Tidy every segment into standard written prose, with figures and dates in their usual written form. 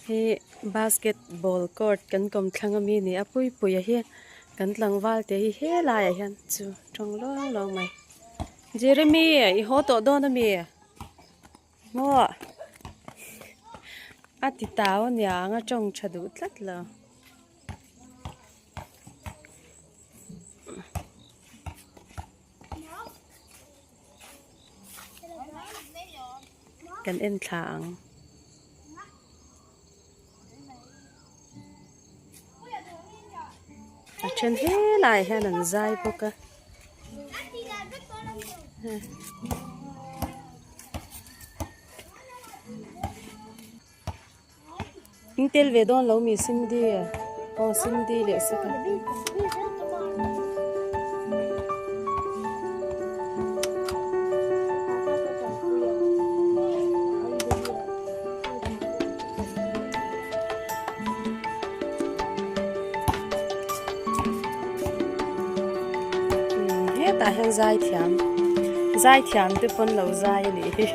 Hi basketball court kan kawm thlang ami ni a puipuia hi kan tlangval te hi helaiah hian chu tawng luang luang mai. Jeremy i haw tawh dawn ami? Maw a ti tau aniang a tawng tha duh tlat lo. Kan en thla ang. A then helai hian an zai bawk a. In tel ve dawn lo mi Cindy aw Cindy leh saka. Hetah hian zai thiam zai thiam te pawn lo zai a nih hi.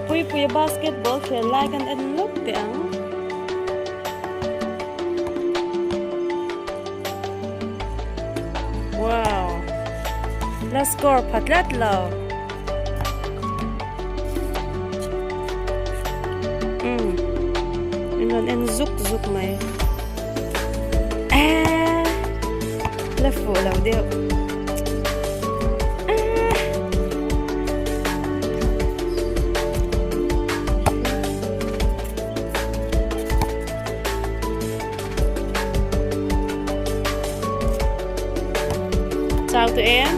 Puipuia basketball khel lai kan en lawk teh ang. Wow! La score pha tlat lo. Umm in rawn en zuk zuk mai. Eee la fuh lo deuh. Chào tụi em.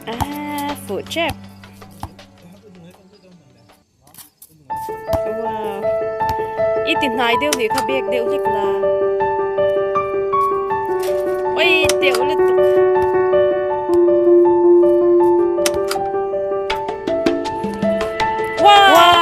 À, phụ chép. Wow. I ti hnai deuh nih kha bek deuh hlek la. Oi teuh lutuk. Wow.